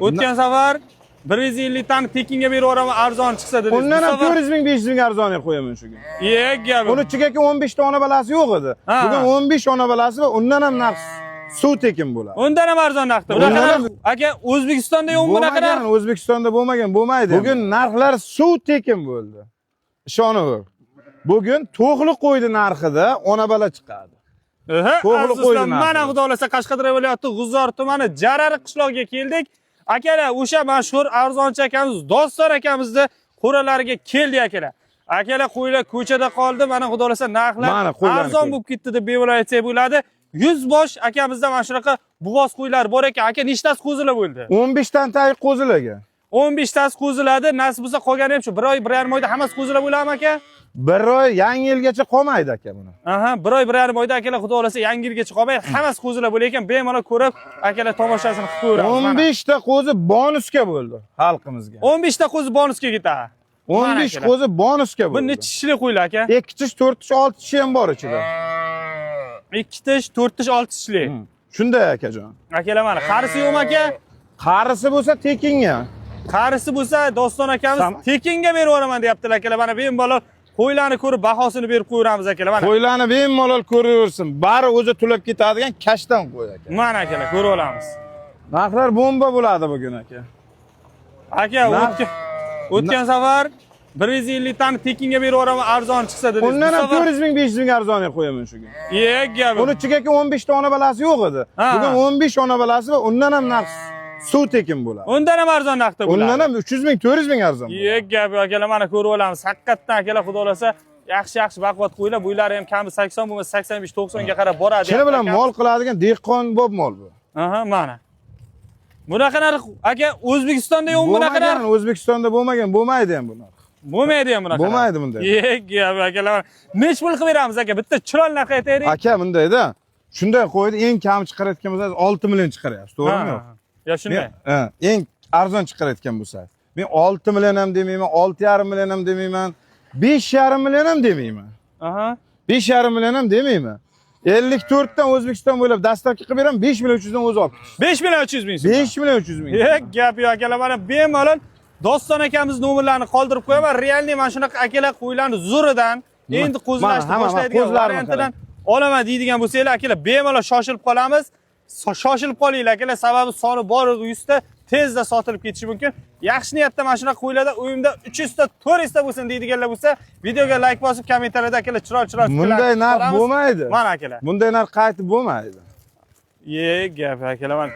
O'tgan safar 150 tani tekinga berib yuboraman, arzon chiqsa dedingiz. Undan Bu ham safar 400 ming, 500 ming arzonga qo'yaman shu kun. Ye, gap. Uni ichiga 15 ta ona balasi yo'q edi. Bugun 15 ona balasi va undan ham narx suv tekin bo'ladi. Undan ham arzon narxda. Undan Bunaqa ham- narx aka, O'zbekistonda yo'qmi bunaqa narx? Bo'lmagan, O'zbekistonda bo'lmagan, bo'lmaydi. Bugun narxlar suv tekin bo'ldi. Ishonaver. Bugun to'qli qo'ydi narxida ona bala chiqadi. To'g'ri Aziz qo'ydi do'stlar, mana narxini. Xudo xolasa Qashqadaryo viloyati G'uzor tumani Jarariq qishlog'iga keldik. Akalar, o'sha mashhur arzonchi akamiz Doston akamizni qo'ralariga keldik akalar. Akalar, qo'ylar ko'chada qoldi. Mana Xudo xolasa narxlar Mana qo'ylarni arzon ko'ring. bo'lib ketdi deb bemalol aytsak bo'ladi. 100 bosh akamizda mana shunaqa bo'g'oz qo'ylar bor ekan. Aka, nechtasi qo'zilar bo'ldi? 15 tan tayiq qo'zilaga. 15 tasi qo'ziladi. Nasib bo'lsa qolgani ham shu 1 oy, 1,5 oyda hammasi qo'zilar bo'ladimi aka? Bir oy, yangi yilgacha qolmaydi aka buni. Aha, bir oy, 1,5 oyda akalar, Xudo xolasa yangi yilgacha qolmay hammasi qo'zilar bo'lar ekan. Bemalol ko'rib, akalar, tomoshasini qilib ko'ramiz. Mana. 15 ta qo'zi bonusga bo'ldi xalqimizga. 15 ta qo'zi bonusga ketadi. 15 akalar. qo'zi bonusga Bu bo'ldi. necha tishli qo'ylar aka? 2 tish, 4 tish, 6 tishi ham bor ichida. 2 tish, 4 tish, 6 tishli. Shunday akajon. Akalar, mana, qarisi yo'qmi aka? Qarisi bo'lsa tekinga. Qarisi bo'lsa Doston akamiz tekinga berib yuboraman deyaptilar akalar. Mana bemalol qo'ylarni ko'rib bahosini berib qo'yaveramiz akalar mana. Qo'ylarni bemalol ko'raversin. Bari o'zi to'lab ketadigan kashdan qo'y aka. Mana akalar, ko'rib olamiz. Narxlar bomba bo'ladi bugun aka. Aka, o'tgan safar 150 tani tekinga berib yuboraman, arzon chiqsa dedingiz. Undan Bu ham safar 400 ming, 500 ming arzonga qo'yaman shu kun. Ye, gap. Uni ichiga 15 ta ona balasi yo'q edi. Bugun 15 ona balasi va undan ham narx suv tekin bo'ladi. Undan ham arzon narxda bo'ladi. Undan ham 300 ming, 400 ming arzon bo'ladi. Ye, gap yo'q akalar, mana ko'rib olamiz. Haqiqatdan akalar, Xudo xolasa yaxshi yaxshi baquvvat qo'ylar, bo'ylari ham kami 80 bo'lmasa 85 90 ga qarab boradi. Chini bilan mol qiladigan dehqon bob mol bu. Aha, mana. Bunaqa narx aka, O'zbekistonda yo'qmi bunaqa narx? Bo'lmagan, O'zbekistonda bo'lmagan, bo'lmaydi ham bu narx. Bo'lmaydi ham bunaqa. Bo'lmaydi bunday. Ye, gap akalar. Nech pul qilib beramiz aka? Bitta chiroyli narx aytaylik. Aka, bundayda. Shunday qo'ydi, eng kam chiqarayotgan bo'lsangiz 6 million chiqaryapsiz, to'g'rimi yo'q? Ya shunday. Men, ha, eng arzon chiqarayotgan bo'lsa. Men 6 million ham demayman, 6,5 million ham demayman, 5,5 million ham demayman. 5,5 million ham demayman. 54 dan O'zbekiston bo'ylab доставка qilib beraman, 5 million 300 dan o'zi olib ketishdi. 5 million 300 ming so'm. 5 million 300 ming. Ye, gap yo'q akalar, mana bemalol Doston akamiz nomerlarini qoldirib qo'yaman. Реальный mana shunaqa akalar qo'ylarni zo'ridan endi qo'zilashni Mana, hamma, boshlaydigan qo'zilarni variantidan olaman deydigan bo'lsanglar akalar, bemalol shoshilib qolamiz. Shoshilib qolinglar akalar, sababi soni bor 100 ta tezda sotilib ketishi mumkin. Yaxshi niyatda mana shunaqa qo'ylarda uyimda 300 ta, 400 ta bo'lsin deydiganlar bo'lsa, videoga like bosib, kommentariyada akalar chiroyli chiroyli Bunday fikrlarni narx qolamiz. bo'lmaydi. Mana akalar. Bunday narx qaytib bo'lmaydi. Ye, gap akalar mana.